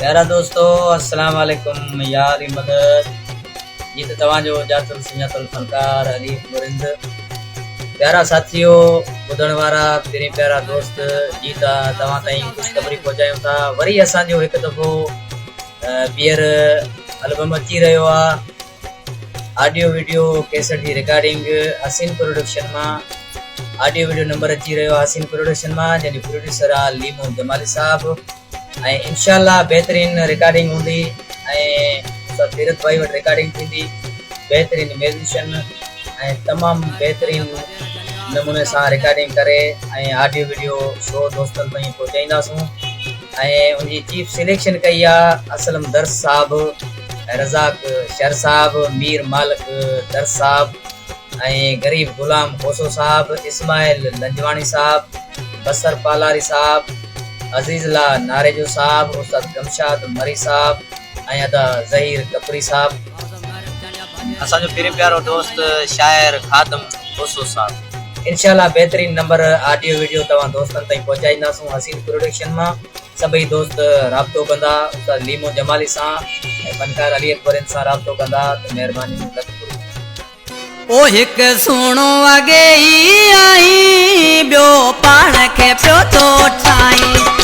پيارا دوستو السلام عليڪم يا علي مدد جي ته توهان جو ڄاتل سڃاتل فنڪار علي مرند پيارا ساٿيو ٻڌڻ وارا پرين پيارا دوست جي ته توهان تائين خوشخبري پهچايون ٿا وري اسان جو هڪ دفعو ٻيهر البم اچي رهيو آ آڊيو ويڊيو ڪيسٽ جي رڪارڊنگ حسين پروڊڪشن مان آڊيو ويڊيو نمبر اچي رهيو آ حسين پروڊڪشن مان جنهن جو پروڊيوسر آ ليمو جمالي صاحب ۽ انشاء الله بهترين رڪارڊنگ هوندي ۽ استاد سيرت ڀائي وٽ رڪارڊنگ ٿيندي بهترين ميوزيشن ۽ تمام بهترين نموني سان رڪارڊنگ ڪري ۽ آڊيو ويڊيو شو دوستن تائين پهچائينداسون ۽ ان جي چيف سليڪشن ڪئي آ اسلم درس صاحب رزاق شر صاحب مير مالڪ درس صاحب ۽ غريب غلام کوسو صاحب، اسماعيل لنجواڻي صاحب، بصر پالاري صاحب، عزيز الله ناريجو صاحب، استاد گمشاد مري صاحب ۽ ادا ظهير ڪپري صاحب. اسان جو پرين پيارو دوست شاعر خادم کوسو صاحب. انشاء الله بهترين نمبر آڊيو ويڊيو توهان دوستن تائين پهچائينداسون حسين پروڊڪشن مان سڀئي دوست رابطو ڪندا استاد ليمو جمالي سان ۽ فنڪار علي اڪبر ان سان رابطو ڪندا ته مهرباني لک قرب. او هڪ سهڻو اڳي ئي آهين، ٻيو پاڻ کي پيو ٿو ٺاهين.